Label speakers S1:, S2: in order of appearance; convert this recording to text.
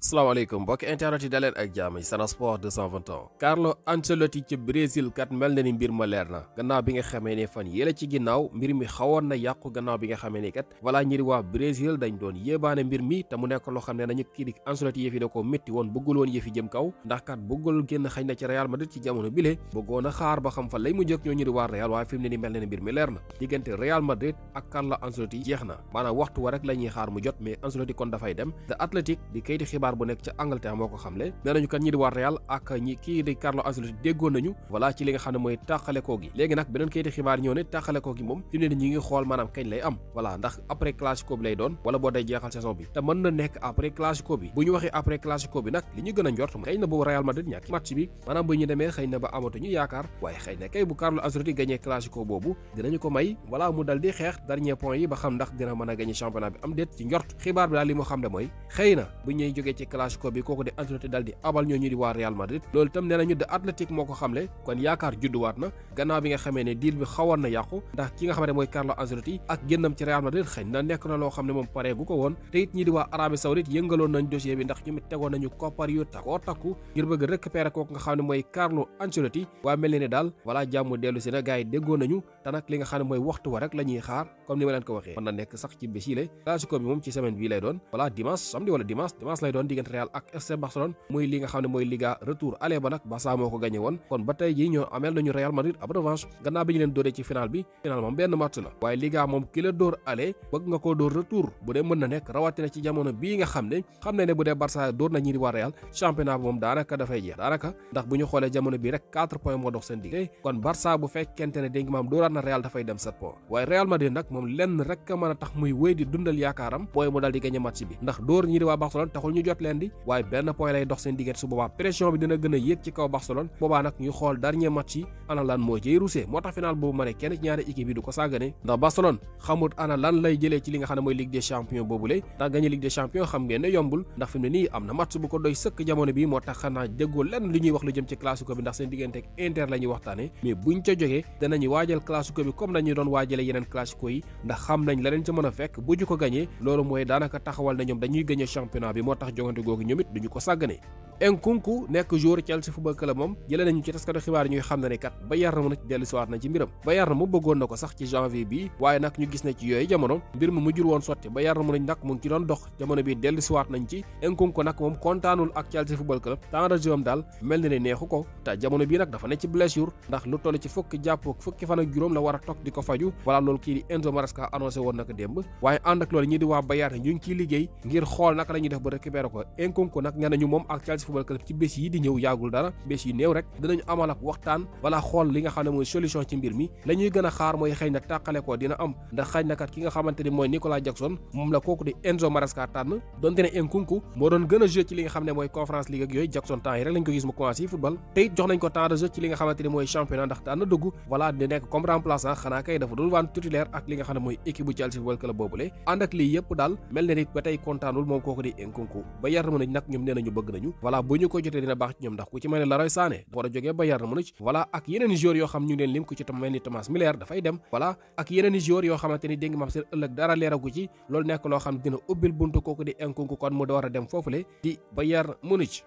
S1: salaamaaleykum mbokki internet yi daleen ak jaam yi Sen Sport 221 Carlo Ancelotti ci Brésil kat mel na ni mbir ma leer na gannaaw bi nga xamee ne fan yële ci ginnaaw mbir mi xawoon na yàqu gannaaw bi nga xamee ni kat voilà ñi di waa Brésil dañ doon yéebaane mbir mi te mu nekk loo xam ne nañu kii di Ancelotti yëf yi da ko métti woon bëggul woon yëf yi jëm kaw ndax kat bëggul génn xañ na ci Real Madrid ci jamono bile bëggoon a xaar ba xam fa lay mu jëkk ñoo ñi di waa Real waaye fi mu ne ni mel na ni mbir mi leer na diggante Real Madrid ak Carlo Ancelotti jeex na maanaam waxtu wa rek la ñuy xaar mu jot mais Ancelotti kon dafay dem The Athletic di kayiti xibaar bu nekk ca Angleterre moo ko xamle nee nañu kat ñi di waa Real ak ñi kii di Carlo Ancelotti déggoon nañu voilà ci li nga xam ne mooy tàqalekoo gi léegi nag beneen kayiti xibaar ñëw ne tàqalekoo gi moom fi mu ne ni ñi ngi xool maanaam kañ lay am voilà ndax après classico bi lay doon wala boo day jeexal saison bi te mën na nekk après classico bi bu ñu waxee après classico bi nag li ñu gën a njort xëy na boobu Real Madrid ñàkk match bi maanaam bu ñu demee xëy na ba amatuñu yaakaar waaye xëy na kay bu Carlo Ancelotti gagné classico boobu dinañu ko may voilà mu dal di xeex dernier point yi ba xam ndax dina mën a gagné championnat bi am déet ci njort xibaar bi daal li mu xam ne mooy xëy na bu ñuy jógee ci classico bi kooku di Ancelotti dal di abal ñoo ñu di waa Real Madrid loolu itam nee nañu The Athletic moo ko xamle kon yaakaar judduwaat na gannaaw bi nga xamee ne deal bi xawoon na yàqu ndax ki nga xamante mooy Carlo Ancelotti ak génnam ci Real Madrid xëy na nekk na loo xam ne moom pare gu ko woon te it ñi di waa Arabie Saoudite yëngaloon nañ dossier bi ndax ñu mit tegoon nañu koppar yu takku ngir bëgg récupérer kooku nga xam ne mooy Carlo Ancelotti waaye mel ne ni daal voilà jàmm dellu si na gars yi déggoo nañu te nag li nga xam ne mooy waxtu wa rek la ñuy xaar comme ni ma leen ko waxee mën na nekk sax ci bés yi la classico bi moom ci semaine bii lay doon voilà dimanche samedi wala dimanche lay doon diggante Real ak FC Barcelone muy li nga xam ne mooy Liga retour aller ba nag Barça moo ko gagné woon kon ba tey jii ñoo ameel nañu Real Madrid ab revanche gannaaw bi ñu leen dóoree ci final bi final moom benn match la waaye Liga moom ki la dóor aller bëgg nga koo dóor retour bu dee mën na nekk rawatina ci jamono bii nga xam ne bu dee Barça dóor na ñi di waa Real championnat bi moom daanaka dafay jeex daanaka ndax bu ñu xoolee jamono bii rek 4 points moo dox seen digg kon Barça bu fekkente ne dégg maam dóoraat na Real dafay dem 7 points waaye Real Madrid nag moom lenn rek a mën a tax muy wéy di dundal yaakaaram mooy mu dal di gagné match bi ndax dóor ñi di waa Barcelone taxul ñu jot leen di waaye benn point lay dox seen diggante su boobaa pression bi dina gën a yéeg ci kaw Barcelone boobaa nag ñu xool dernier match yi ana lan moo ciy rusé moo tax final boobu ma ne kenn ci ñaari équipe yi du ko sàggane ndax Barcelone xamut ana lan lay jëlee ci li nga xam ne mooy Ligue des Champions boobule ndax gagné Ligue des Champions xam ngeen ne yombul ndax fi mu ne nii am na match bu ko doy sëkk jamono bi moo tax xanaa déggoo lenn li ñuy wax lu jëm ci classico bi ndax seen diggante ak Inter la ñuy waxtaane mais buñ ca jógee danañu waajal classico bi comme nañu doon waajale yeneen classico yi ndax xam nañ la leen ca mën a fekk bu ñu ko gagné loolu mooy daanaka taxawal na ñoom dañuy gagné championnat bi moo tax jogante googu ñoom it duñu ko sàggane Nkunku nekk joueur Chelsea football club moom jëlee nañu ci taskatu xibaar ñuy xam ne kat Bayern mu na ci dellu siwaat na ci mbiram Bayern mu bëggoon na ko sax ci janvier bi waaye nag ñu gis ne ci yooyu jamono mbir mu mujjul woon sotti Bayern mu nañ nag mu ngi ci doon dox jamono bi dellu siwaat nañ ci Nkunku nag moom kontaanul ak Chelsea football club temps de jeu am daal mel na ne neexu ko te jamono bii nag dafa ne ci blessure ndax lu toll ci fukki fan ak juróom la war a toog di ko faju wala loolu kii di Enzo Maresca annoncé woon naka démb waaye ànd ak loolu ñi di waa Bayern ñu ngi ciy liggéey ngir xool naka la ñuy def ba récupérer ko Nkunku nag nee nañu moom ak Chelsea football club ci bés yi di ñëw yaagul dara bés yi néew rek dinañu amal ak waxtaan wala xool li nga xam ne mooy solution ci mbir mi la ñuy gën a xaar mooy xëy na tàqale ko dina am ndax xëy na kat ki nga xamante ni mooy Nicolas Jackson moom la kooku di Enzo Maresca tànn donte ne Nkunku moo doon gën a joué ci li nga xam ne mooy Conference League ak yooyu Jackson temps yi rek lañ ko gis mu commencé football te it jox nañ ko temps de jeu ci li nga xamante ni mooy championnat ndax daan na dugg voilà di nekk comme remplaçant xanaa kay dafa dul waan titulaire ak li nga xam ne mooy équipe bu Chelsea football club boobule ànd ak lii yëpp daal mel na ni ba tey kontaanul moom kooku di Nkunku Bayern Munich nag ñoom nee nañu bëgg nañu voilà bu ñu ko jotee dina baax ci ñoom ndax ku ci mel ne Leroy Sané war a jógee Bayern Munich voilà ak yeneen joueurs yoo xam ñu ngi leen lim ku ci mel ni Thomas Müller dafay dem voilà ak yeneen joueurs yoo xamante ni dégg nga maam seen ëllëg dara leeragu ci loolu nekk loo xam dina ubbil buntu kooku di Nkunku kon mu war a dem foofule di Bayern Munich